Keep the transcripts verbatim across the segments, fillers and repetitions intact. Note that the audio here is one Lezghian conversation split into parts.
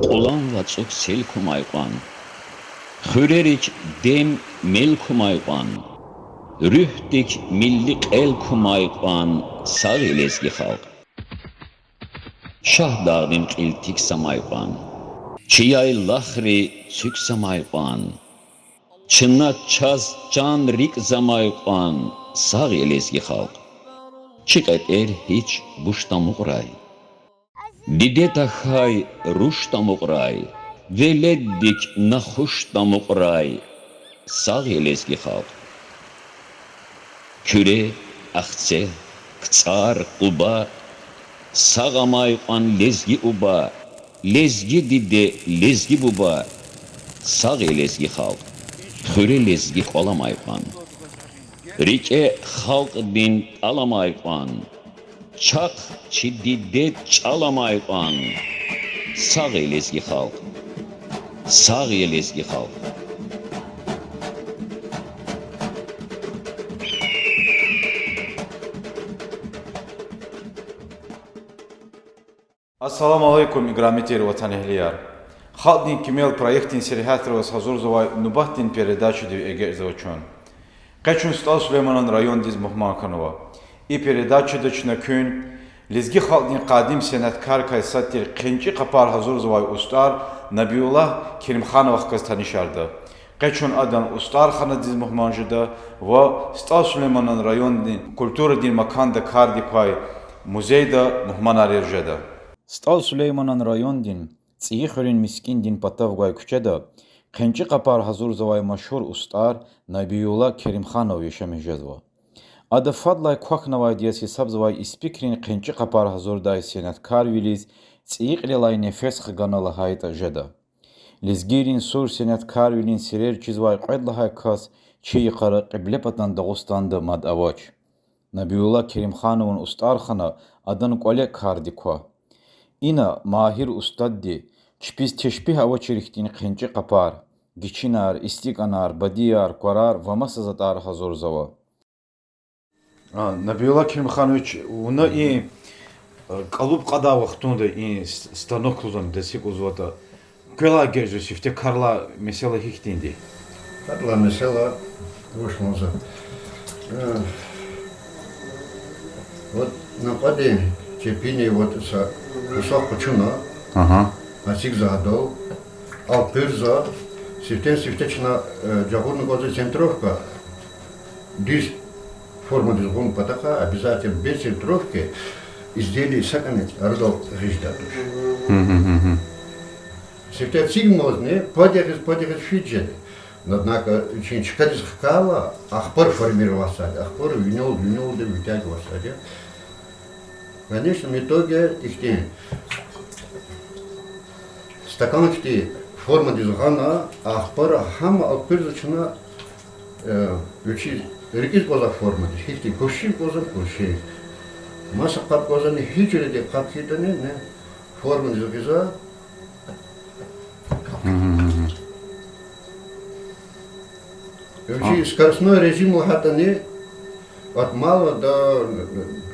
Кьулан вацӀук сел кумай кьван, хуьрерик дем, мел кумай кьван, руьгьдик милли кьел кумай кьван, сагъ я лезги халкь. Шагьдагъдин кьил тикзамай кьван, чи яйлахри цуькзамай кьван, чна чаз чан рикӀзамай кьван, сагъ я лезги халкь. Чи кьетӀер гьич буш тамукьрай, диде тахьай руш тамукьрай, веледдик нахуш тамукьрай, сагъ я лезги халкь. Куьре, Ахцегь, КцӀар, Къуба, сагъ амай кьван лезги уба, лезги диде, лезги буба, сагъ я лезги халкь. Хуьре лезги кӀвал амай кьван, рикӀе халкьдин тӀал амай кьван, чахъ чи дидед чӀал амай кьван, сагъ я лезги халкь. Сагъ я лезги халкь. Ассаламу алейкум, играми тир ватанэгьлияр! Халкьдин кимел проектдин сергьятра аваз гьазурзавай нубатдин передачадив эгечӀзава чун. Къе чун СтӀал Сулейманан райондиз мугьман хьанва. И передачада чна куьн лезги халкьдин къадим сеняткаррикай сад тир хъенчӀи къапар гьазурзавай устӀар Набиуллагь Керимхановахъ галаз танишарда. Къе чун адан устӀарханадиз мугьман жеда ва СтӀал Сулейманан райондин культурадин маканда кардик квай музейда мугьманар яз жеда. СтӀал Сулейманан райондин ЦӀийи хуьруьн мискӀиндин патав гвай куьчеда хъенчӀи къапар гьазурзавай машгьур устӀар Набиуллагь Керимханов яшамиш жезва. Ада фадлай квахьнавайди яз гьисабзавай испикрин хъенчӀи къапар гьазурдай сеняткарвилиз цӀийи кьилелай нефес хгана лагьайтӀа жеда. Лезгийрин сур сеняткарвилин сирер чизвай кьвед лагьай кас чи йикъара Кьиблепатан Дагъустанда мад авач. Набиуллагь Керимханован устӀархана адан кӀвале кардик ква. Ина магьир устадди чпиз тешпигь авачир хьтин хъенчӀи къапар, гичинар, истикӀанар, бадияр, кварар ва маса затӀар гьазурзава. А, Набиуллагь Керимханович, вуна и, э, кӀалуб кьадай вахтунда и с-, станок лугьузвани, десик лугьузватӀа, квелай эгечӀзава сифте карлай месэла гьихьтинди? Карлай месэла вуч лугьузва. Э, вот накьвадин чепини вот са кусок къачуна, Ага. эцигзава гьадал, элкъуьрзава, сифтени-сифте чна, э, жагъурна кӀанзава центровка, дуьз формадиз гъун патахъай, обязательно без центровки изделие сакӀани арадал гъиз жеда туш. Сифте эцигмазни, падегъиз-падегъиз физ жеда. Однако вичин чкадиз хкайла, ахпа формироваться жеда, ахпа винел-винелди вытягиваться жеда. В конечном итоге ихьтин стакан хьтин формадиз гъана, ахпа гьам элкъуьрзава чна, э, вичиз рикӀиз кӀанзавай формадиз, гьихьтин кувшин кӀанзавани кувшин, маса къаб кӀанзавани, гьи жуьредин къаб хьайитӀани, не, формадиз гъизва. Вичи скоростной режим лагьайтӀани, отмалда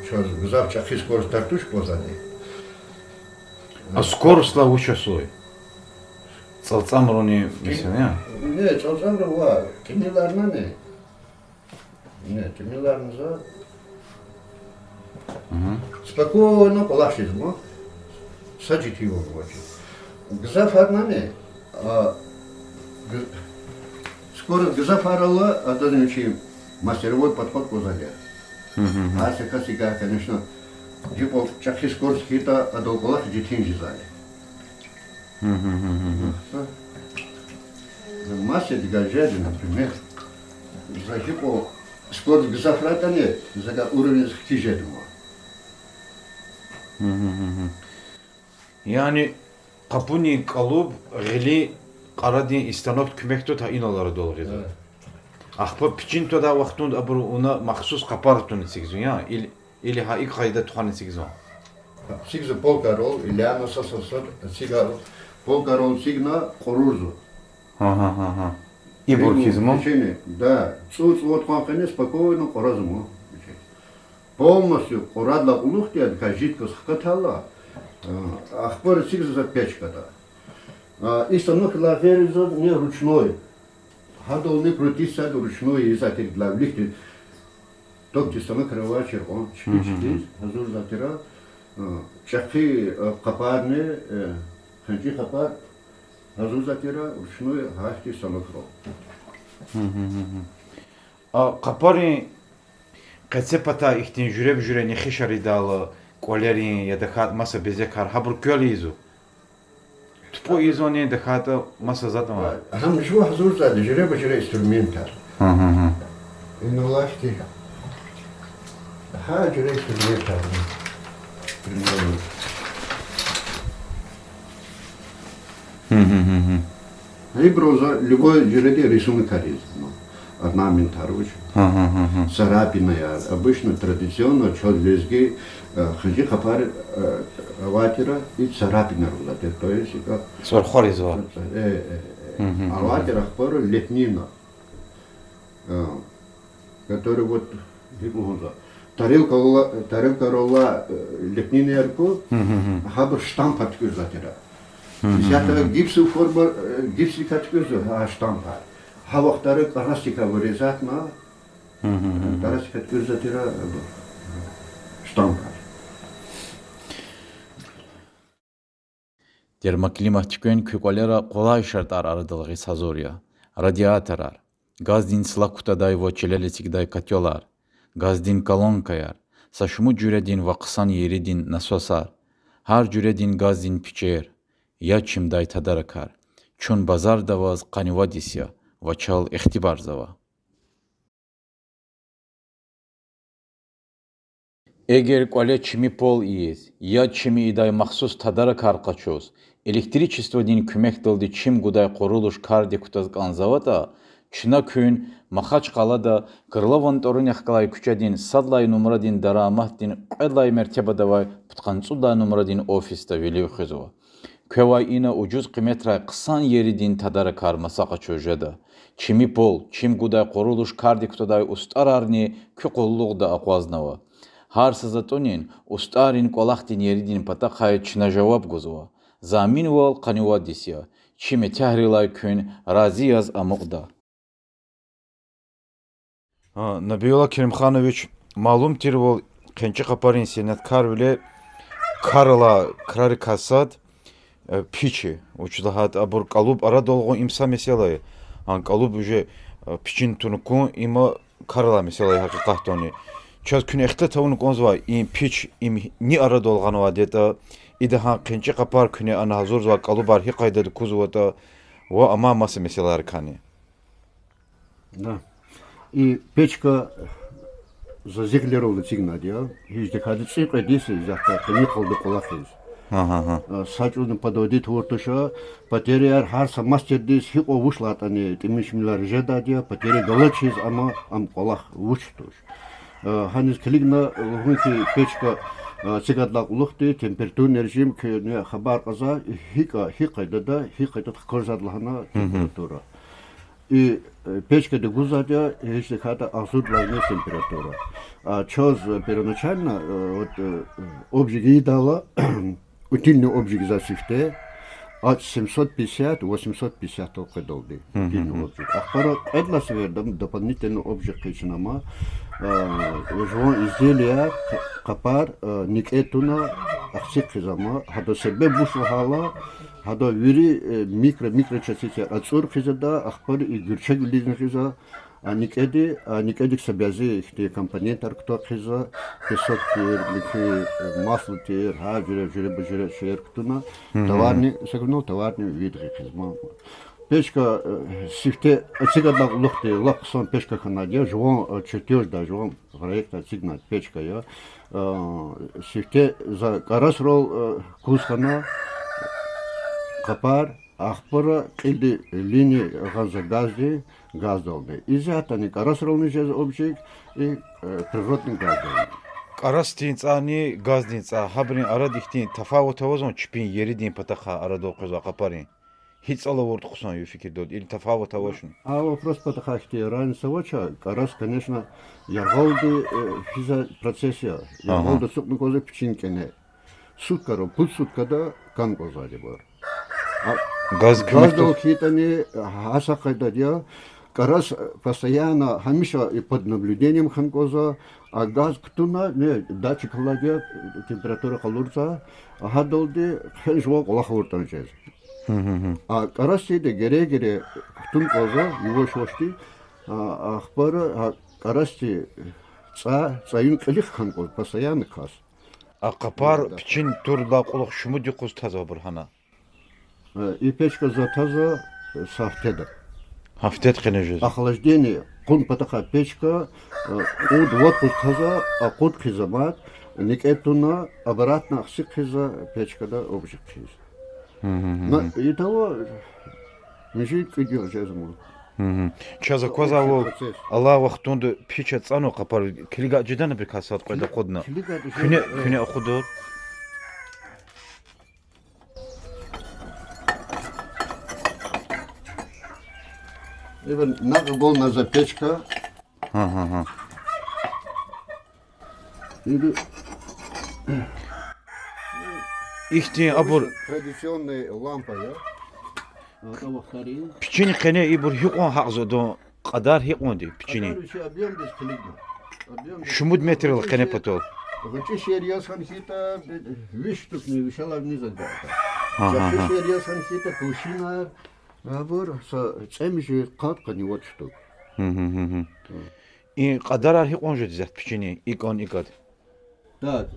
чаз гзаф чӀехи скорость тартуш кӀанзавайди. А скоростьдилай вуч асул? ЦӀалцӀамруни, месела, я? Не, цӀалцӀамру ва тӀимиларнани. Не, тӀимиларна за. Спокойно кӀвалах жезма. Са житивал авачиз. Гзафарнани, а, г-, скорость гзафарайла, адаз вичи мастеровой подход кӀанзавайди я. Гьар са касдикай, конечно, гьикьван чӀехи скорость хьайитӀа, адал кӀвалах житин жезвайди. Мастердикай жеди, например, за гьикьван скорость гзафрайтӀани, закай уровеньдиз хкиз жеди ман. Яни къапунин кӀалуб гъилин кьарадин и станокди куьмек тун гьа инал арадал гъиз. Ахпа пичинтӀвадай вахтунда абуру вуна махсус къапар атун эцигзава, я? Или гьа икӀ къайдада тухвана эцигзава? Эцигзава полкайрал, или ана са-са-са эцигайла, полкайрал эцигна кьурурзава. Гьа, гьа, гьа, гьа. Ибур хьиз ма? Да, цӀу-цӀувад къван къене спокойно кьуразма. Полностью кьурадалай кьулухъди адакай жидкость хкатайла, ахпа эцигзава печкада. А, и станок лагьайди заз не ручной. Гьадални крутиться ручной ийизвай тир, для виликди. Токдин станок авачир кьван, чпи чпиз гьазурзавай тир, а, чӀехи, а, къапарни, э, хенжи къапар гьазурзавай тир ручной гьахьтин станокра. А къапарин къецепата ихьтин жуьреба-жуьре нехишар ийидайла, кӀвалерин я тахьайтӀа маса безекар, гьабур квел ийизва? ТупӀу ийизвани, тахьайтӀа маса затӀ ава? Гьам жува гьазурзавайди жуьреба-жуьре инструментар. Гьа, гьа, гьа. Инал ихьтин гьа жуьре инструментар. Примерно. Гьибуруз за любой жуьредин рисункар ийизва, орнаментар вуч. Царапинаяр. Обычно, традиционно чаз лезги, э, хенжи къапар, э, авайтӀа, и царапинар гузвай тир, то есть, это цӀурхвар ийизва. Э, э, э. АвайтӀа ахпа лепнина. Э, который вот, гьикӀ лугьузва, тарелкайрал, тарелкайрал, э, лепнинаяр кьуна, гьабур штампар туькӀуьрзавай тир. Исятда гипсовая форма, э, гипсдикай туькӀуьрзава гьа штампар. Гьа вахтара кӀарасдикай вырезатьна, кӀарасдикай туькӀуьрзавай тир, э, штампар. Термоклимат туьквен куь кӀвалера къулай шартӀар арадал гъиз гьазур я: радиаторар, газдин цлак кутадай ва чилел эцигдай котёлар, газдин колонкаяр, са шумуд жуьредин ва хъсан еридин насосар, гьар жуьредин газдин пичер, яд чимдай тадаракар. Чун базарда аваз къанни вад йис я ва чал ихтибарзава. Эгер кӀвале чими пол ийиз, яд чими ийидай махсус тадаракар къачуз, электричестводин куьмекдалди чим гудай къурулуш кардик кутаз кӀанзаватӀа, чна куьн Махачкъалада Крылован тӀварунихъ галай куьчедин сад лагьай нумрадин дараматдин кьвед лагьай мертебада авай пудкъанни цӀуд лагьай нумрадин офисда вилив хуьзва. Квевай ина ужуз къиметрай хъсан еридин тадаракар маса къачуз жеда. Чими пол, чим гудай къурулуш кардик кутадай устӀарарни куь къуллугъда акъвазнава. Гьар са затӀунин, устӀаррин кӀвалахдин еридин патахъай чна жаваб гузва. Заминвал къанни вад йис я. Чи метягьрилай куьн рази яз амукьда. А, Набиулла Керимханович, малум тирвал, хъенчӀин къапарин сеняткарвиле кар алай крарикай сад, э, пич я. Вучиз лагьайтӀа абур кӀалуб арадал гъун им са месэла я. Гьа кӀалуб уже, э, пичини туна кун, има кар алай месэла я гьакъикъатдани. Чаз куьне ихтилат авуна кӀанзавай, им пич, им ни арадал гъанвайди ятӀа, ида гьа хъенчӀин къапар куьне ана гьазурзавай кӀалубар гьи къайдада кузватӀа ва амай маса месэлайрикайни. Да. И печка за зи гъилералди эцигнайди я. Гьич тахьайтӀа цӀикьвед йис я исятда къенин йикъалди кӀвалахиз. Агьа, агьа. А, са чӀавузни подводить авур туш, потеряяр гьар са мастердиз гьикьван вуч лагьайтӀани тӀимил-шимилар жедайди я, потеря галачиз ама ам кӀвалах вуч туш. А, гьаниз килигна лугьун хьи, печка, а, эцигайдалай кьулухъди температурный режим куьне хабар кьазва, гьикӀ, гьи къайдада, гьи къайдада хкажзавайди лагьана температура. И, э, печкади гузвайди я гьич тахьайтӀа агъзурдалайни температура. А чаз, э, первоначально, э, вот, э, обжиг ийидайла, утильный обжиг ийизвай сифте, ад семьсот пятьдесят, восемьсот пятьдесят къведалди, утильный обжиг. Ахпа кьвед лагьай сеферда дополнительный обжиг хъийиз чна ама, э, жуван изделияр, къапар, э, никӀе туна, ахцик хъийиз ама, гьадан себеб вуч лагьайла, гьада вири, э, микро-, микрочастицаяр ацӀур хъийиз жеда, ахпа и гуьрчегвилизни гъизва, а никӀеди, а никӀедик са бязи ихьтин компонентар кутак хъийизва, песок тир, муькуь, э, масло тир, гьар жуьре, жуьреба-жуьре шейэр кутуна, товарни, сагунал товарни вид гъиз хъийизва. Печка, э, сифте эцигайдалай кьулухъди лап хъсан печка хьанвайди я, жуван, э, чертёжда, жуван проектда эцигна печка я. Э, сифте за кӀарасрал, э, куз хьана къапар, ахпа кьилди линия гъанзава газдин, газдални. Исятдани кӀарасрални жезва обжиг, и, э, природный газдални. КӀарасдин цӀайни газдин цӀай, гьабурун арада ихьтин тафават авазвани чпин еридин патахъай арадал къвезвай къапарин? Гьи цӀал авуртӀа хъсан я ви фикирдалди, или тафават авачни? А вопрос патахъай ихьтин разница авач, кӀарас, конечно, яргъалди, э, физвай процесс я. Яргъалди ацукьна кӀанзава пичини кӀане. Суткара, пуд суткада кӀан кӀанзавайди я абур. А газ куьмек, газдал хьайитӀани, гьа са къайдада я. КӀарас постоянно, гьамиша и под наблюдением хьана кӀанзава. А газ кутуна, не, датчик алайди я, температура къалурзава. Гьадалди хъфена жуван кӀвалах авуртӀани жезва. А кӀарасдиз гере-гере кутун кӀанзава, яваш-явашди, а, ахпа а кӀарасди цӀа, цӀаюн кьилихъ хьана кӀанзава, постоянно кас. А къапар пичини турдалай кьулухъ шумуд юкъуз тазва абур гьана? Э, и печка за тазва, э, са гьафтеда. Гьафтеда къене жезва. Охлаждение, къун патахъай печка, э, кьуд-вад къуз тазва, а кьуд хъийизва мад, никӀе туна, обратно ахци хъийизва, печкада общий хъийизва. Итала мижи кӀуьд югъ жезва ман. Чаз аквазвайвал, алай вахтунда пич ацӀанва къапар, килигайтӀа жедани абурукай сад-кьвед акъудна? КилигайтӀа жеда, куьне, э, куьне акъудур. Ибур накьв гвална за печка. Ихьтин абур традиционный лампа я. Пичини къене ибур гьикьван гьакьзава, адан кьадар гьикьванди пичини? Шумуд метрдилай къене патал? ГъвечӀи шейэр яз хьана хьайитӀа, виш штукни вишелай виниз ада. ЧӀехи шейэр яз хьана хьайитӀа, кувшинар, абур са цӀемуьжуьд, къад-къанни вад штук. И кьадарар гьикьван жеда исятда пичини, икӀан икӀан? Так,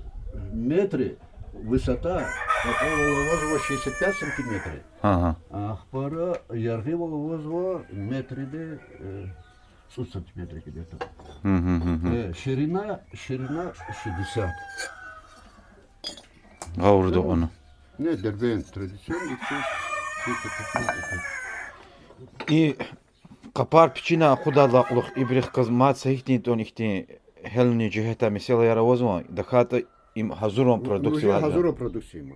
метри высота, патавал авазва шестьдесят пять сантиметров. Ахпа яргъивал авазва метриди, э, цӀуд сантиметров где-то. Э, ширина, ширина шестьдесят. Гъавурда кьуна. Не, Дербент, традиционный чай. И къапар пичинай акъудайдалай кьулухъ ибурухъ галаз мад са гьихьтин тӀун ихьтин гьялни жигьетдай месэлаяр авазва, тахьайтӀа им гьазурун продукция лагьана. Гьазурун продукция я.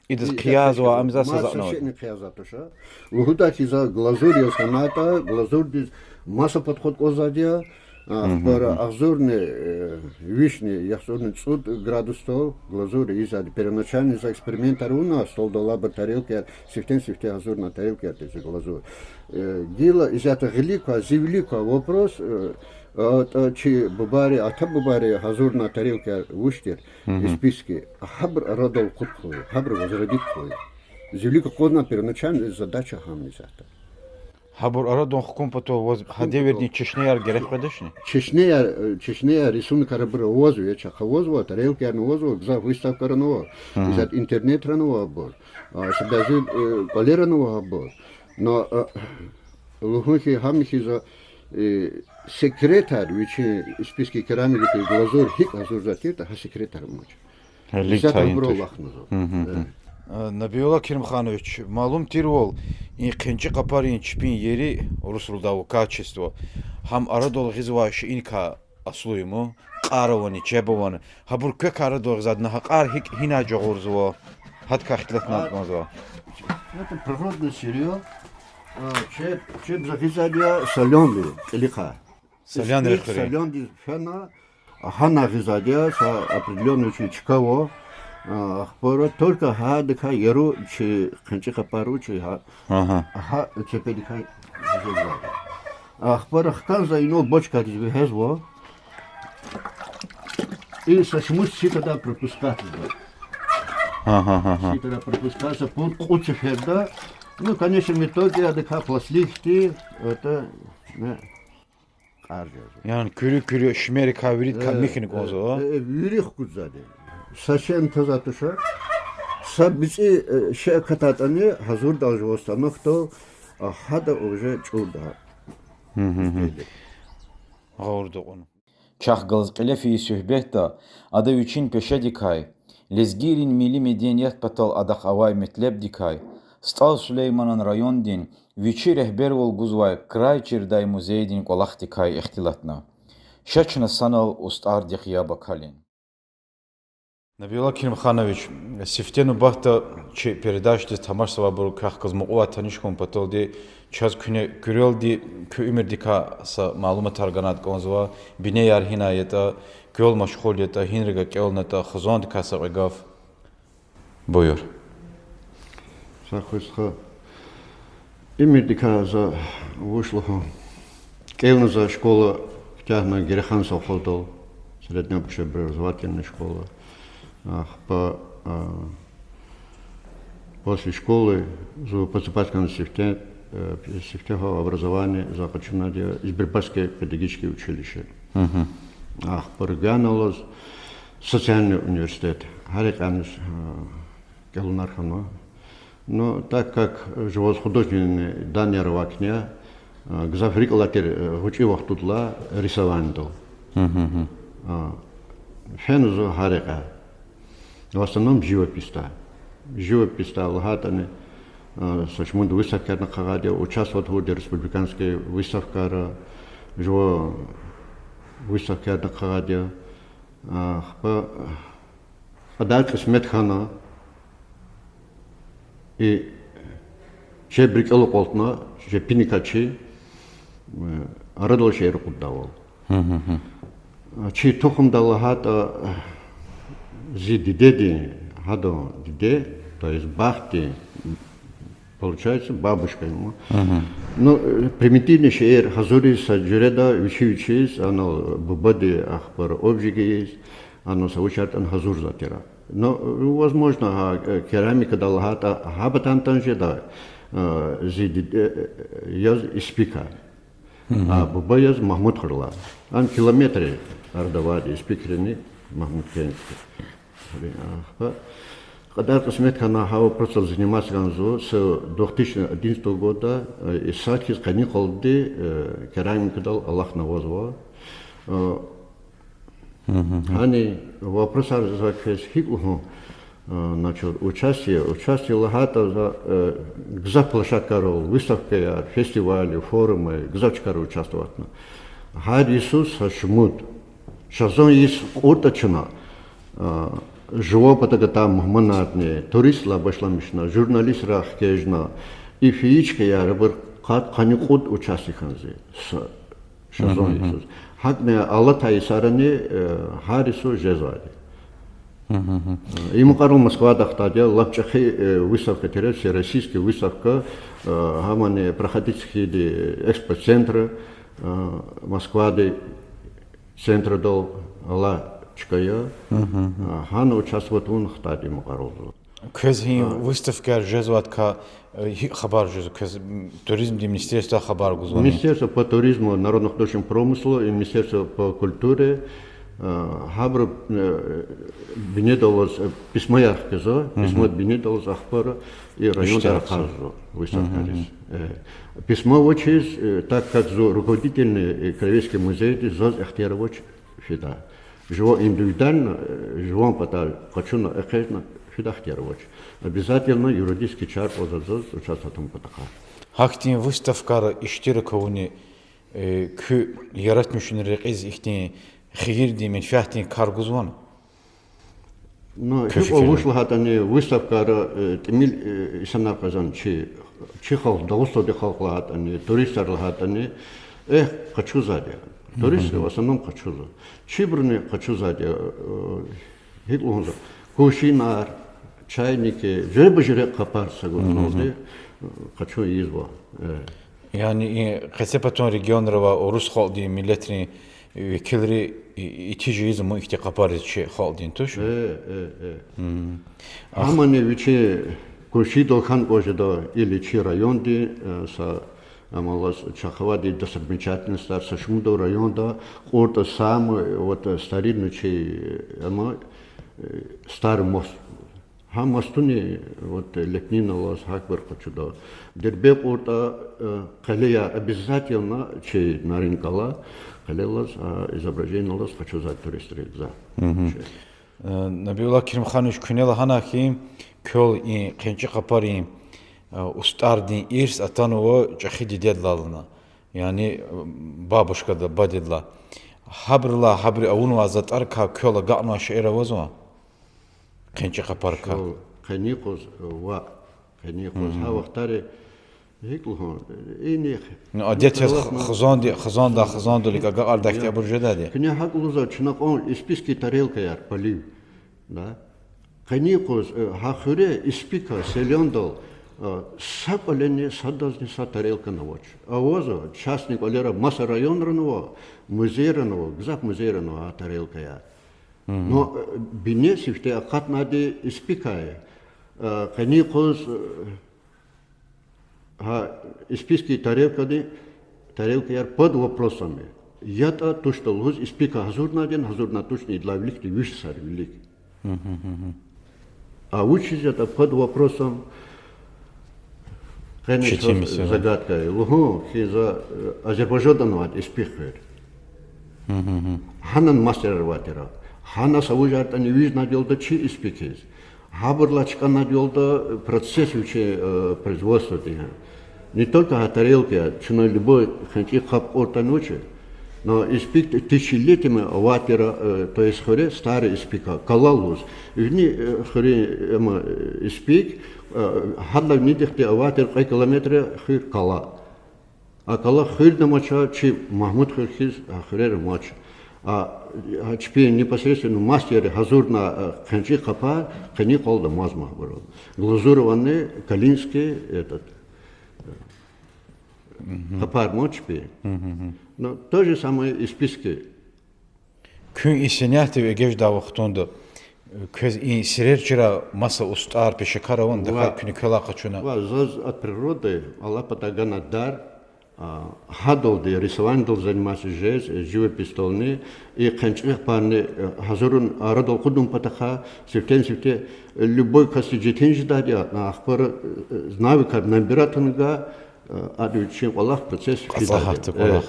Идаз хъиязва, ам за са затӀ авазва. Лугьудай хьи, за глазурь яз хьанайтӀа, глазурьдиз маса подход кӀанзавайди я, ахпа агъзурни, э, вишни, яхцӀурни цӀуд градусдал глазурь ийизвайди. Первоначально за экспериментар авуна, столдал алайбур тарелкаяр, сифтени-сифте гьазурна тарелкаяр тир за глазурь. Э, гила исятда гъилик квай, зи вилик квай вопрос, э, атӀа чи бубайри, ата-бубайри гьазурна тарелкаяр вуч тир, из списки, гьабур арадал акъуд хьуй, гьабур возродить хьуй. Зи вилик акъудна, первоначально задача гьам я исятда. Гьабур арадал хкун патал ваз гьа девирдин чешнеяр герек къведачни? Чешнеяр, э, чешнеяр, рисункар абур авазва, я чахъ авазва, тарелкаярни авазва, гзаф выставкарани ава, исятда интернетрани ава абур. А, са бязи, э, кӀвалерани ава абур. Но, э, лугьун хьи, гьам хьиз, э, секретар, вичин списки керамики глазурь гьикӀ гьазурзавай тиртӀа, гьа секретар амач. Исятда абурал алахъназва. Э, Набиулла Керимханович, малум тирвал, и хъенчӀин къапарин чпин ери, урусралда ава качество, гьам арадал гъизвай шейиникай аслу я ман, кьар авани, чеб авани, гьабур квекай арадал гъизвайди я, гьа кьар гьикӀ, гьинай жагъурзава, гьадакай ихтилатна кӀанзава. Это природное сырьё. А, чеб, чеб за гъизвайди я солённый, кьилихъай. Солённый рехъ, солёндиз фена, гьана гъизвайди я, са определённый чи чка ава, а, ахпа только гьадакай яру чи хъенчӀин къапар ава чи, гьа, гьа чепедикай гъизвайди я. Ахпа хканзава, инал бочкадиз вегьезва. И са шумуд ситада пропускать ийизва. Ситада пропускать ийизва пуд-кьуд сеферда. Ну, в конечном итоге адакай пластик хьтин, это, не, кьар жезва. Яни куьруь-куьруь шимерикай виридакай михьна кӀанзава, э, вири хкудзавайди. Са шейни тазвай туш. Са бицӀи, э, шей акатайтӀани, гьазурдалди жуван станокдал, а, гьада уже чӀурда. Гъавурда кьуна. Чахъ галаз кьиле фейи суьгьбетда ада вичин пешедикай, лезгийрин милли меденият патал адахъ авай метлебдикай, СтӀал Сулейманан райондин вичи регьбервал гузвай край чирдай музейдин кӀвалахдикай ихтилатна. Ша чна санал устӀардихъ яб акалин. Набиулла Керимханович, сифте нубатда чи передачадиз тамашзавайбуру квехъ галаз мукьувай таниш хьун паталди, чаз куьне куьрелди, куь уьмуьрдикай са малуматар ганайтӀа кӀанзава, бинеяр гьинай ятӀа, квел машгъул ятӀа, гьинригай кӀелнатӀа, хизандикай са кьве гаф. Буюр. Сагъ хьуй, стха. Имирдикай за вуч лугьун. КӀелна за школа куьтягьна Гереханан совхоздал, средняя общеобразовательная школа. Ахпа, а, после школы зун поступать хьана сифте, э, сифтегьан образование за къачунайди я Избербашское педагогическое училище. Ахпа регионаллаз социальный университет. Гьар йикъанни, а, кӀелунар хьана. Ну, так как жуваз художественный данияр авай куьне, а, гзаф рикӀ алай тир, э, гъвечӀи вахтундилай рисованидал. А, фена зун гьар йикъа. В основном живописьда. Живописьда лагьайтӀани, а, са шумуд выставкаярни къагъайди я, участвовать авурди я республиканский выставкайра, жува выставкаярни къагъайди я. Ахпа кьадар кьисмет хьана, и чеб рикӀел акьалтна, жепиникай чи, э, арадал шейэр акъуддайвал. Чи тухумда лагьайтӀа, зи дидедин, гьадан диде, то есть бахтдин, получается, бабушка ему. Ну, э, примитивный шейэр гьазуриз са жуьреда вичи-вичиз, анал бубади ахпа обжиг ийиз, анал са вуч ятӀани гьазурзавайтир. Но, э, возможно, гьа, э, керамикада лагьайтӀа, гьаб атана жеда, э, зи диде, э, яз Испикай. А буба яз Магьмудхуьрелай. Ам километр арада авайди Испикрини Магьмудхуьрени. Ахпа кьадар кьисмет хьана, гьа вопросдал заниматься гана зун с две тысячи одиннадцатого года, э, и сад хьиз къенин къалди, э, керамикадал алахъна авазва. Э, Гьани вопросар за квез гьикӀ лугьун, э, значит, участие, участие лагьайтӀа за, э, гзаф площадкайрал, выставкаяр, фестивали, форумы, гзаф чкайра участвовать авуна. Гьар йисуз са шумуд. Ша зун йис кьуртӀа чна, э, жуван патав атай мугьманарни, туристрилай башламишна, журналистрай хкажна, и фейи чкаяр, абур къад-къанни кьуд участие хьана зи. Са Ша зун йисуз. ГьакӀни алатай йисарани, э, гьар йисуз жезвайди. Э, и мукьварал Москвада хтайди я, лап чӀехи, э, выставка тир я, всероссийский выставка, э, гьамани проходить хьайиди экспоцентр, э, Москвада центрдал алай чка я. Э, гьана участвовать авун хтайди я и мукьварал зун. Квез гьи выставкаяр жезвайдакай, э, гьикӀ хабар жезва квез, м, туризмдин министерстводай хабар гузвани? Министерство по туризму, народно-художественному промыслу и Министерство по культуре, э, гьабуру, э, бинедаллаз, э, письмояр хкязава, письмо бинедаллаз ахпа и районда рахазва выставкайриз. Э, письмо авачиз, э, так как зун руководительный, э, краеведческий музейдин, заз ихтияр авач фидай. Жува индивидуально, э, жуван патай къачуна, экъечӀна фидай ихтияр авач. Обязательно юридический чар кьазва заз участвовать авун патахъай. Гьахьтин выставкайра иштирак авуни, э, куь яратмишунрин рекьиз ихьтин хийирдин, менфятдин кар гузвани? Ну, гьикьван вуч лагьайтӀани выставкайра, э, тӀимил, э, инсанар къвезва чи, чи халкь, Дагъустандин халкь лагьайтӀани, туристар лагьайтӀани, эхь, къачузвайди я. Туристри в основном къачузва. Чибуруни къачузвайди я, э, гьикӀ лугьузва, кувшинар, чайникар, жуьреба-жуьре къапар са гуьгъуьналди, э, къачун ийизва. Э. Яни и къецепатан регионра авай урус халкьдин миллетрин векилри и-, итиж ийизва мун ихьтин къапариз чи халкьдин, туш? Э, э, э. Гьамани вичин кувшиндал хьана кӀанзава жеда или чи райондин, э, са, амалаз чахъ авайди достопримечательностяр, са шумуд районда кьуртӀа самый, вот, э, старинный чи, э, ама, э, старый мост. Гьа мостуни, вот, лепниналаз гьакӀ бир къачуда. Дербент кьуртӀа, э, къелеяр обязательно чи Нарин-Кала къелелаз, а, изображениелаз къачузвай туристри за. Э, Набиуллагь Керимханович, куьне лагьана хьи, квел и хъенчӀи къапарин, э, устӀардин ирс атанва чӀехи дидедилай лагьана. Яни, э, бабушкадилай, бадедилай. Гьабурулай, гьабуру авунвай затӀарикай квел агакьнавай шейэр авазвани? ХъенчӀи къапарикай. Къенин юкъуз, э, ваъ, къенин юкъуз. Гьа вахтара гьикӀ лугьун, ини Ну, адет яз хизанди, хизанда, хизандал икӀ агакьардай хьтин абур жедайди я. Куьне гьакӀ лугьузва, чна кьван испикский тарелкаяр, полив, да? Къенин юкъуз, э, гьа хуьре испикай, селендал, Са кӀвалени, садазни са тарелкани авач. Авазва частный кӀвалера, маса районрани ава, музейрани ава, гзаф музейрани ава тарелкаяр. Но бине сифте акъатнайди испикай. Къенин юкъуз гьа испикский тарелкани, тарелкаяр под вопросом я. ЯтӀа-тушдал лугьуз испика гьазурнайди, гьазурнатушни, идалай виликди виш йисар вилик. А вучиз ятӀа под вопросом, къени чаз загадка я. Лугьун хьи, за Азербайжандан авайди испик хуьр. Гьанан мастерар авай тир. Гьана са вуж ятӀани вижнайди я лугьуда чи испикиз. Гьабурулай чкӀанайди я лугьуда процесс вичин производстводин. Не только гьа тарелка я, чна любой хъенчӀин къаб кьуртӀани вуч я, но испик тысячелетиями авай тир, то есть хуьре старый испик, Кала лугьуз. Вини хуьруьн, ама, испик, гьадалай винидихъди авай тир кьве километр хуьр Кала. А Кала хуьрни амач, чи Магьмуд хуьр хьиз а хуьрер амач. А чпин непосредственно мастерри гьазурнавай хъенчӀин къапар къенин къвалда амазма абуру. Глазурованный калинский этот, къапар ма чпи. Ну, то же самое испикский. Куьн и сенятдив эгечӀдай вахтунда, квез и сирер чира маса устӀар, пешекар авани, тахьайтӀа куьне квелай къачуна? Ва заз от природы Аллагьдин патай гана дар, гьадалди, рисованидал заниматься жез, живописьдални, и хъенчӀин къапарни гьазурун арадал акъудун патахъай, сифтени-сифте любой касди четин жедайди я, ахпа навыкар набирать авуна, ада вичин кӀвалах, процесс фида.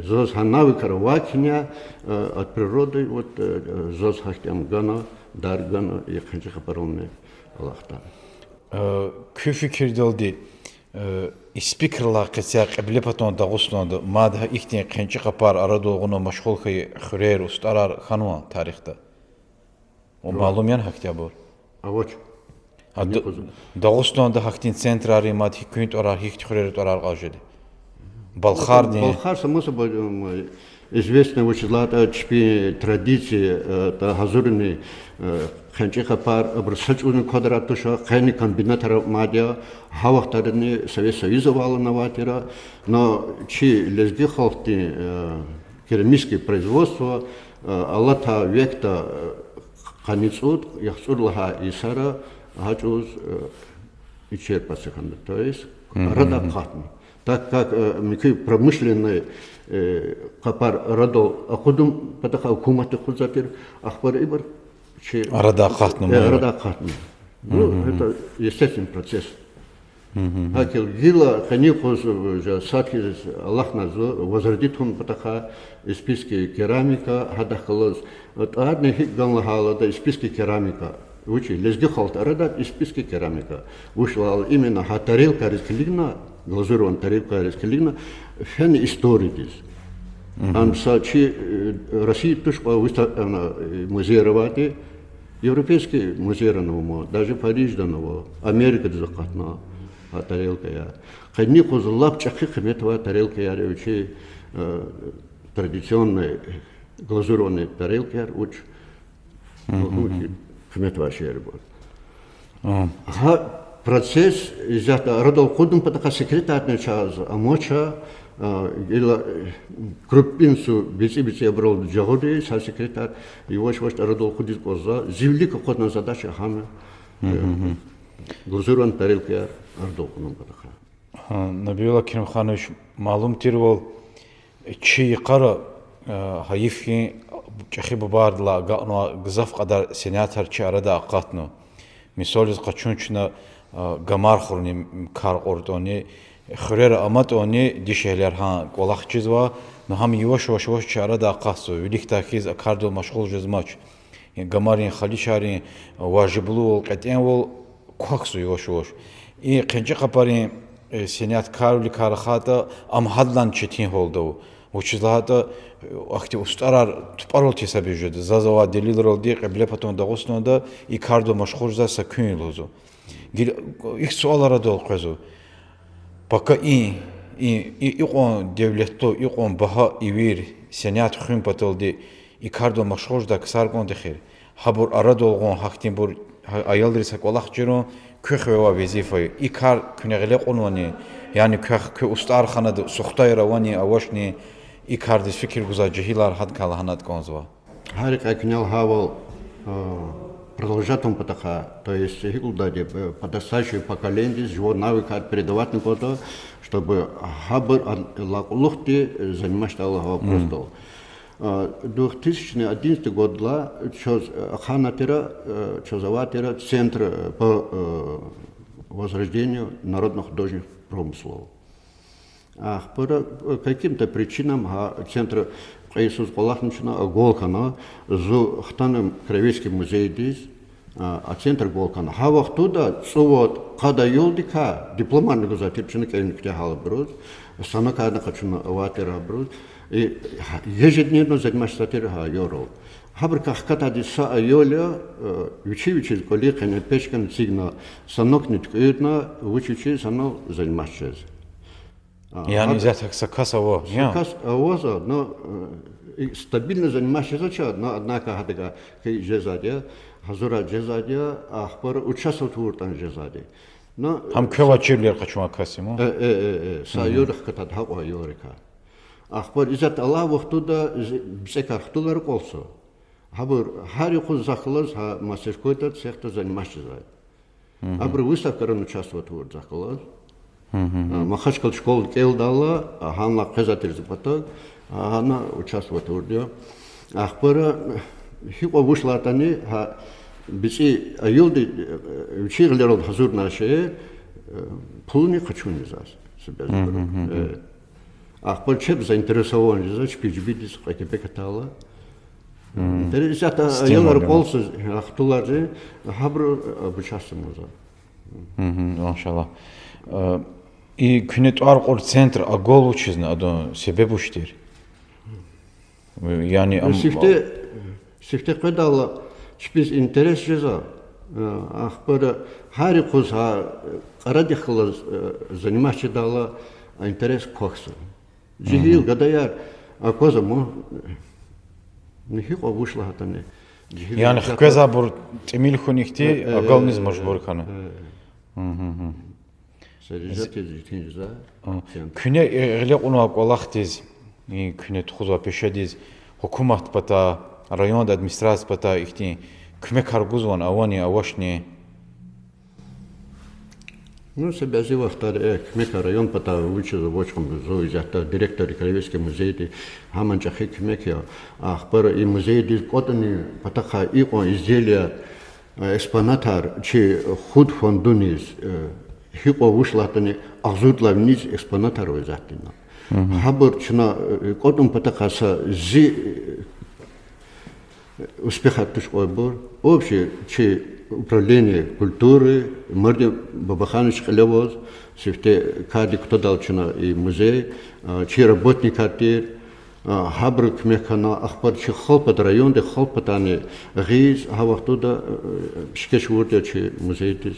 Заз гьа навыкар авай хьи, от природы, вот, заз гьахьтин гана, дар гана и хъенчӀин къапарални Аллагьди. Куь фикирдалди, испикрилай къецяй Кьиблепатан Дагъустанда мад гьа ихьтин хъенчӀин къапар арадал гъун машгъул хьайи хуьрер, устӀарар хьанвани тарихда? Малум яни гьахьтинбур? Авач. Дагъустанда гьахьтин центрарин мад гьикӀ, куьн тӀварар, гьихьтин хуьрера тӀварар кьаз жеди? Балхардин. Балхар, само собой, известно, вучиз лагьайтӀа чпин традиция, гьазурунин хъенчӀин къапар абуру са чӀавузни квадрат туш, къени комбинатар мад я, гьа вахтарани Совет Союза авайла авай тир, но чи лезги халкьдин керамическое производство алатай векда къанни цӀуд, яхцӀур лагьай йисара гьа чӀавуз исчерпаться хьана, то есть арадай акъатна. Так как муькуь промышленный къапар арадал акъудун патахъай гьукуматди акъудзавай тир, ахпа ибур чи арадай акъатна. Ну, это естественный процесс. ГьакӀ гила къенин юкъуз сад хьиз алахъна зун, возродить авун патахъай испикский керамика, гьадахъ галаз тӀварни гьикӀ гана лагьайтӀа испикский керамика. Вучиз лезги халкьдин арада испикский керамика? Вучиз лагьайтӀа именно гьа тарелкайриз килигна, глазурованный тарелкайриз килигна фена историдиз. Ам са чи Россияда туш кьван выставка, музейра авайди, европейский музейрани ава, даже Париждани ава, Америкадиз акъатна гьа тарелкаяр. Къенин юкъуз лап чӀехи къимет авай тарелкаяр я вичи, традиционный глазурованный тарелкаяр, вуч лугьун хьи, къимет авай шейэрибур. Гьа процесс исятда арадал акъудун патахъай секретарни чаз амач, гила крупинцу бицӀи-бицӀи абурал жагъурди са секретарь, яваш-яваш арадал акъудиз кӀанзава, зи вилик акъудна задача гьам я, глазурованный тарелкаяр арадал акъудун патахъай. Набиуллагь Керимханович, малум тирвал, чи йикъара, гьайиф хьи, чӀехи бубайрилай агакьнавай гзаф кьадар сенятар чи арадай акъатна. Мисал яз къачун чна, гамархурни кар кьуртӀани, хуьрера аматӀани дишегьлияр гьа кӀвалах чизва, но гьам яваш-яваш-яваш чи арадай акъатзава, виликдай хьиз а кардал машгъул жезмач. Гамарин, халичайрин важиблувал, кьетӀенвал квахьзава яваш-яваш. И хъенчӀин къапарин сеняткарвиликай рахайтӀа, ам гьадалайни четин гьалда ава. Вучиз лагьайтӀа ахьтин устӀарар тупӀарал тестабиз жеда. Заз авай делилралди Кьиблепатан Дагъустанда и кардал машгъул жезвай са куьн лугьузва. Гила ихьтин суал арадал къвезва. Пака и, и, и, икьван девлетлу, икьван багьа ивир сенят хуьн паталди и кардал машгъул жедай ксар кӀанда эхир. Гьабур арадал гъун, гьахьтинбур, гьа аялриз са кӀвалах чирун, Квехъ вегьей везифа я. И кар куьне гъиле кьунвани, яни квехъ, куь устӀарханада сухтайра авани, авачни, и кардиз фикир гузвай жегьилар гьадакай лагьана кӀанзава. Гьар йикъа куьне лагьайвал, продолжать авун патахъай, то есть гьикӀ лугьудайди, подрастающее поколениедиз жуван навыкар передавать авун патахъай, чтобы гьабур алай кьулухъди заниматься жедайла гьа вопросдал. Двухтысячный одиннадцатый годдилай чаз ахъайна тир, чаз авай тир центр по возрождению народных художественных промыслов. Ахпа по каким-то причинам гьа центр кьве йисуз кӀвалахна, чна оголка хьана, зун хтана краеведческий музейдиз, а центр оголка хьана. Гьа вахтунда цӀувад-къад аялдикай дипломарни гузвай тир чна кӀевни куьтягьайбуруз, станокарни къачуна авай тир абуруз. И ежедневно заниматься жезвай тир гьа аялрал. Гьабурукай хкатайди са аял я, вичи-вичиз кӀвалин къене пешкана эцигна, станокни туькӀуьрна, вич-вичиз санал заниматься жез. Яни исятда са кас ава, я? Са кас авазва, но стабильно заниматься жезвач, но, однако, гьадакай хьайи жезвайди я, гьазурай жезвайди я, ахпа участвовать авуртӀани жезвайди я. Гьам квевай чирвилер къачунвай кас я ман? Са аял хкатайди гьакьван аялрикай. Ахпа исятда алай вахтунда бицӀекар хтулар акьалтзава. Гьабур гьар юкъуз захъ галаз гьа мастерскойда, цехда заниматься жезвай. Абуру выставкайрани участвовать авурди захъ галаз. Махачкъала школада кӀелдайла, гьанлай къвезвай тир зи патав, гьана участвовать авурди я. Ахпа гьикьван вуч лагьайтӀани, гьа бицӀи аялди вичин гъилералди гьазурнавай шейэр пулунин къачуниз заз, са бязибурук. Ахпа чеб заинтересован жезва, чпи жибидиз кьве кепек атайла. Интерес, исятда аялар акьалтзава, хтулар жезва, гьабуру обучаться авунва. Машаллагь. И куьне тӀвар кьур центр агалай вучизни, адан себеб вуч тир? Яни ам сифте, сифте къведайла чпиз интерес жезва, ахпа гьар юкъуз гьа кӀарадихъ галаз заниматься жедайла интерес квахьзава. Жегьил гадаяр аквазва ман, гьикьван вуч лагьайтӀани. Яни хквезвайбур тӀимил хьун ихьтин агалниз мажбур хьана. Куьне гъиле кьунвай кӀвалахдиз, куьне тухузвай пешедиз гьукуматдин патай, райондин администрациядин патай ихьтин куьмекар гузвани, авани, авачни? Ну, са бязи вахтара куьмекар райондин патай вучиз авач хьи, зун исятда директор я краеведческий музейдин, гьамни чӀехи куьмек я. Ахпа и музейдиз кӀватӀунин патахъай икьван изделияр, экспонатар чи худ фондуниз, гьикьван вуч лагьайтӀани, агъзурдалай виниз экспонатар ава исятда. Гьабур чна кӀватӀун патахъай са зи успехар туш кьванбур. Общий чи управление культуры, Мурдин Бабаханович кьиле аваз, сифте кардик кутадайла чна и музей, чи работникар тир, гьабуру куьмек хьана, ахпа чи халкь пата, райондин халкь патани гъиз, гьа вахтунда пишкеш авурди я чи музейдиз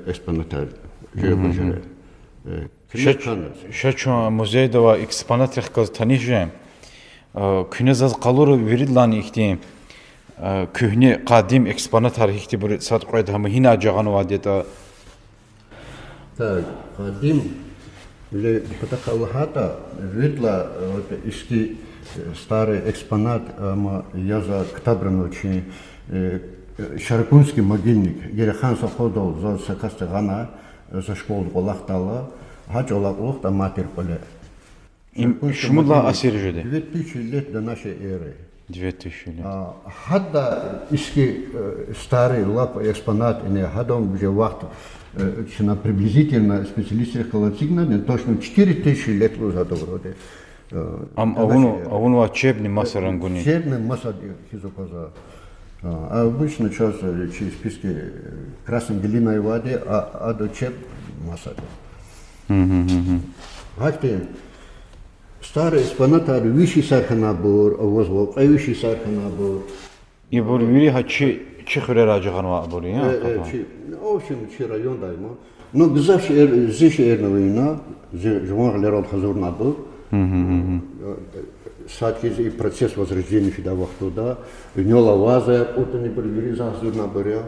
экспонатар. Жи-, жи-, куьмек хьана. Ша чун музейда авай экспонатрихъ галаз таниш жен. Куьне заз къалура виридалайни ихьтин куьгьне, къадим экспонатар гьихьтинбур сад кьвед, гьам гьинай жагъанвайди ятӀа? Так, къадим, или патахъай лагьайтӀа, виридалай, вот, иски, старый экспонат, ам я за ктабрин вичин, Шаракунский могильник, Герехан совхоздал заз са касди гъана, за школада кӀвалахдайла, гьа чӀалал кьулухъ амай тир кьвале. Им шумуд лагьай асир жеди? Две тысячи лет до нашей эры. Две тысячи лет. Гьада иски, старый лап экспонат, яни гьадан уже вахт, чна приблизительно специалистрихъ галаз эцигна, точно четыре тысячи лет лугьуз гьада вроде. Ам авунвай чебни маса рангуни? Чебни маса хьиз аквазва. Обычно чаз чи списке красной глиной авайди, а ада чеб масади. Гьахьтин старый экспонатар виш йисар хьанвайбур авазва, кьве виш йисар хьанвайбур. Ибур вири гьа чи, чи хуьрерай жагъанвайбур я? В общем, чи райондай ма. Ну, гзаф шейэр, зи шейэрни ава ина, зи жуван гъилералди гьазурнавайбур. Сад хьиз и процесс возрождения фидай вахтунда, винел авай кьватӀунибур вири за гьазурнавайбур я.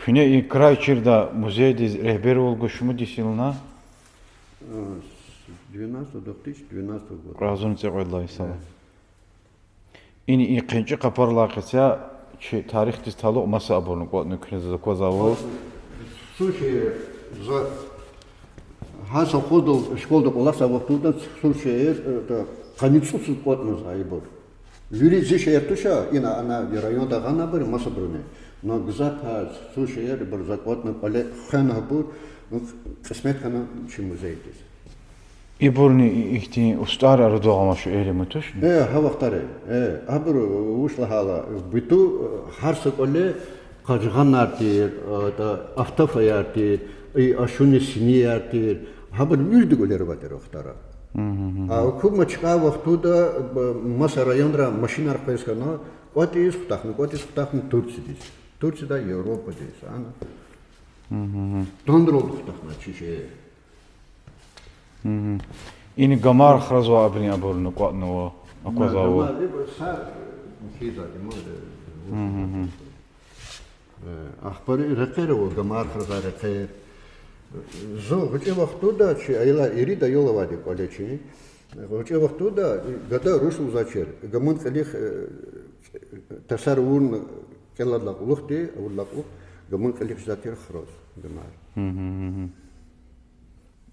Куьне и край чирдай музейдиз регьбервал гуз шумуд йис я лагьана? С двенадцатого, две тысячи двенадцатого года. Кьве агъзурни цӀикьвед лагьай йисалай. Ина и КхьенчӀи къапарилай къецяй чи тарихдиз талукь маса абурни кӀватӀна куьне заз аквазвайвал. Слушай, за гьа совхоздал, школада кӀвалахзавай вахтунда, слушай, къанни цӀуд йисуз кӀватӀнавай ибур. Вири зи шейэр туш, ина ана районда гъанвайбур масабуруни. Но гзаф гьа цу шейэр ибур за кӀватӀна кӀвале хвенвайбур, ну, кьисмет хьана чи музейдиз. Ибурни ихьтин устӀарар арадал гъанвай шейэр я ман, тушни? Э, гьа вахтара. Э, абур вуч лагьайла, биту, гьар са кӀвале къажгъанар тир, э, да, автофаяр тир, и ашунин синияр тир, гьабур вирида кӀвалера авай тир вахтара. А гьукумат чкӀай вахтунда, б-, маса районра машинар къвез хьана, кӀватӀиз хутахна, кӀватӀиз хутахна Турциядиз. Турциядай, Европадиз, ана. Тандралди хутахна чи шейэр. Ина гамар хразвай абурун, абурни кӀватӀнава, аквазвайвал. Гамар, ибур са хизади муд. Ахпа рекьер ава, гамар хразвай рекьер. Зун гъвечӀи вахтунда чи аялар ирид аял авайди кӀвале чи. ГъвечӀи вахтунда гада руш лугьузвачир, гамун кьилихъ, э, тарсар авурна кӀелайдалай кьулухъди, авурдалай кьулухъ, гамун кьилихъ жезвай тир хроз гамар.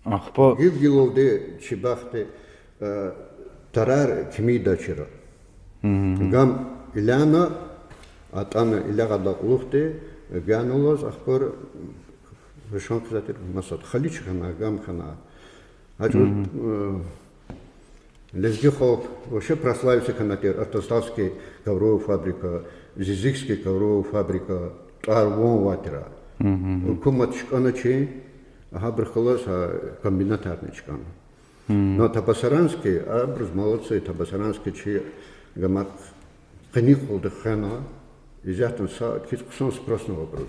Ахпа гила-гилалди чи бахтди, э, тарар кимидачир. Гам иляна, атӀана илягъайдалай кьулухъди, гана лугьуз, ахпа рушан хъийизвай тир масад. Халич хьана, гам хьана. Гьа чӀавуз, э, лезги халкь вообще прославиться хьанвай тир: Артасовский ковровая фабрика, Зизикский ковровая фабрика, тӀвар-ван авай тир. Гьукумат чкӀана чи, гьабурухъ галаз гьа комбинатарни чкӀана. Но Табасаранский, абуруз молодцы, Табасаранский чи гамар къенин къулди хвена, исятда са киз хъсан спроснава абуруз.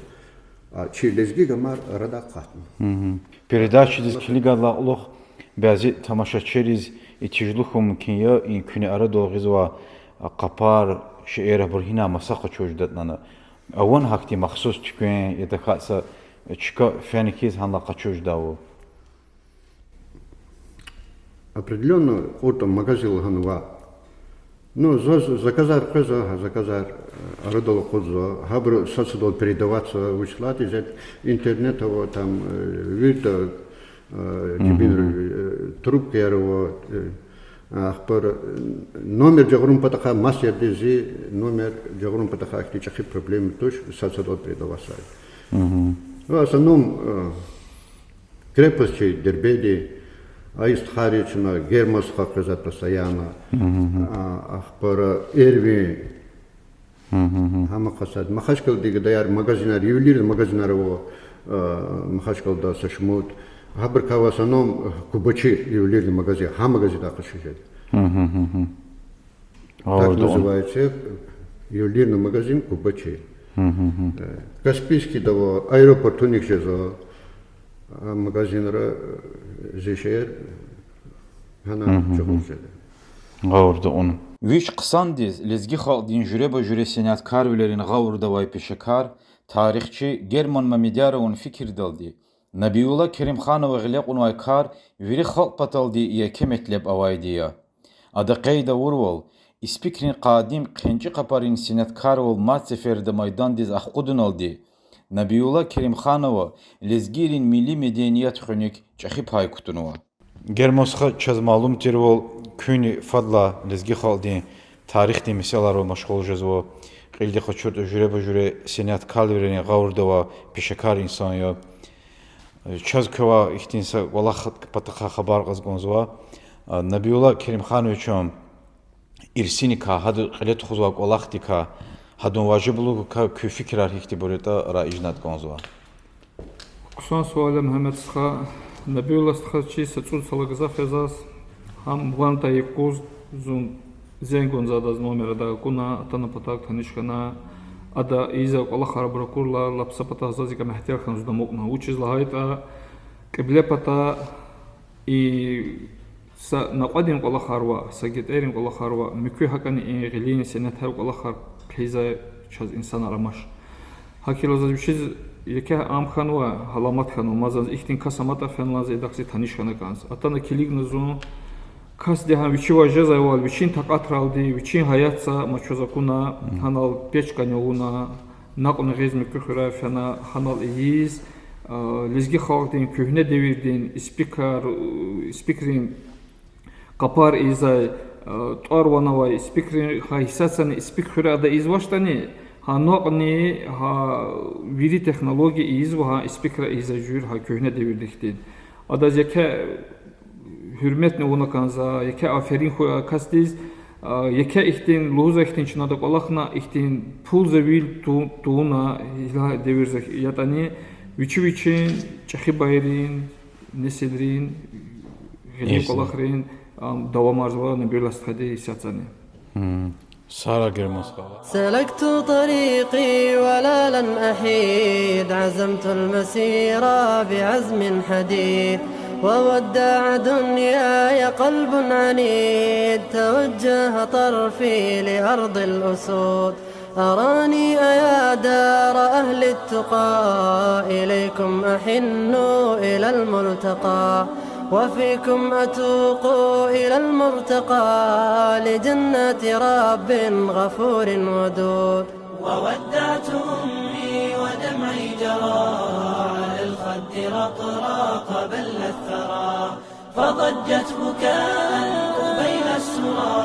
А чи лезги гамар арадай акъатна. Передачадиз килигайдалай кьулухъ бязи тамашачийриз и тежедлу хьун мумкин я, и куьне арадал гъизвай къапар, шейэр, абур гьинай маса къачуз жедатӀани. Авани гьахьтин махсус туьквен, я тахьайтӀа са чка фена хьиз гьанлай къачуз жедайвал? Определённо кьуртӀа магазин лагьана ваъ. Ну, заз заказар къвезва, гьа заказар, э, арадал акъудзава, гьабуру сад-садал передаватьзава, вучиз лагьайтӀа исятда интернет ава, там, э, вирида, э, жибинра, э, трубкаяр ава, э, ахпа, э, номер жагъурун патахъай, маса ердиз зи номер жагъурун патахъай, ихьтин чӀехи проблема туш, сад-садал передаватьзава. Ну, в основном, э, крепость чи Дербентди, а и стхайри чна Герман стха къвезва постоянно, а, ахпа Эрвин, гьам акъатзавайди. Махачкъалади гадаяр, магазинар, ювелирный магазинар ава, э, Махачкъалада са шумуд. Гьабурукай в основном, э, Кубачи ювелирный магазин, гьа магазиндай къачуз жеда. Так называется, ювелирный магазин Кубачи. Э, Каспийскида ава, аэропортуник жезва, а магазинра, э, зи шейэр гьана чӀугур жеда. Гъавурда авун. Вич хъсандиз лезги халкьдин жуьреба-жуьре сеняткарвилерин гъавурда авай пешекар, тарихчи Герман Мамедьярован фикирдалди, Набиулла Керимханова гъиле кьунвай кар вири халкь паталди еке метлеб авайди я. Ада къейд авурвал, Испикрин къадим КхьенчӀи къапарин сеняткарвал мад сеферда майдандиз ахкъудуналди, Набиулла Керимханова лезгийрин милли меденият хуьник чӀехи пай кутунва. Герман стха, чаз малум тирвал, куьнни фадлай лезги халкьдин тарихдин месэлайрал машгъул жезва, кьилди къачуртӀа, жуьреба-жуьре сеняткарвилерин гъавурда авай пешекар инсан я. Чаз квевай ихьтин са кӀвалах патахъай хабар кьаз кӀанзава. Набиулла Керимхановичан ирсиникай, гьадан кьиле тухузвай кӀвалахдикай, гьадан важиблугъикай куь фикирар гьихьтинбур ятӀа раижнад кӀанзава. Хъсан суал я, Мегьамед стха. Набиулла стха чи са цӀуд йисалай гзаф я заз. Гьам вантай юкъуз зун зенг гун за адаз, номер адай акуна, атана патав таниш хьана. Ада ийизвай кӀвалахар абур акурла, лап са патахъ заз икӀ мягьтел хьана зун амукьна. Вучиз лагьайтӀа кьибле пата и са накьвадин кӀвалахар ва са гетерин кӀвалахар ва муькуь гьакӀани и гъилин сенятар, кӀвалахар хъийизвай чаз инсанар амач. ГьакӀ хьайила заз вичиз Еке ам хьанва, аламат хьанва, мазан ихьтин кас аматӀа фенлан за идахъ зи таниш хьана кӀанз. Атана килигна зун, касди гьа вичивай жезвайвал, вичин такьатралди, вичин гьаятза ма чаз акуна, гьанал печкани авуна, накьвна гъиз муькуь хуьряй фена, гьанал ийиз, а, лезги халкьдин куьгьне девирдин испикар, испикрин къапар ийизвай, а, тӀвар-ван авай испикрин, гьа гьисятзани испик хуьре ада ийизвачтӀани, гьа накьвни, гьа вири технология ийизва гьа испикра ийизвай жуьре гьа куьгьне девирдихъди. Адаз еке гьуьрметни авуна кӀанзава, еке аферин хьуй а касдиз, а, еке ихьтин лугьуз, ихьтин чна ада кӀвалахна, ихьтин пул за вил ту-, тавуна, гила девирза ятӀани, вичи-вичин чӀехибайрин, несилрин, гъилин кӀвалахрин, ам, давамарзава набирла стхади исятзани. Сара Гермас хала. سلكت طريقي ولا لن أحيد، عزمت المسير بعزم حديد، وودع دنياي قلب عنيد، توجه طرفي لأرض الأسود. أراني أيا دار أهل التقى، إليكم أحن إلى الملتقى، وفيكم أتوق إلى المرتقى، لجنات رب غفور ودود. وودعت أمي ودمعي جرى، على الخد رطراق بل الثرى، فضجت بكاء قبيل السرى،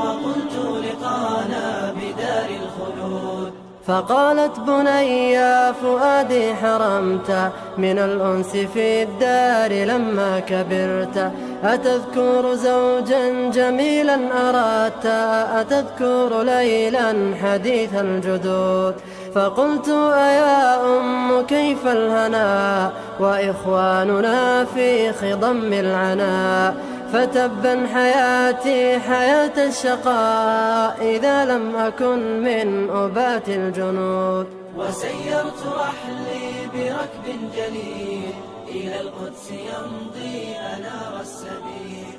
وقلت لقانا بدار الخلود. فقالت بني فؤادي حرمت من الأنس في الدار لما كبرت، أتذكر زوجا جميلا أردت، أتذكر ليلا حديث الجدود. فقلت أيا أم كيف الهنا وإخواننا في خضم العنا، فتبا حياتي حياة الشقاء إذا لم أكن من أبات الجنود. وسيرت رحلي بركب جليد إلى القدس يمضي أنار السبيل.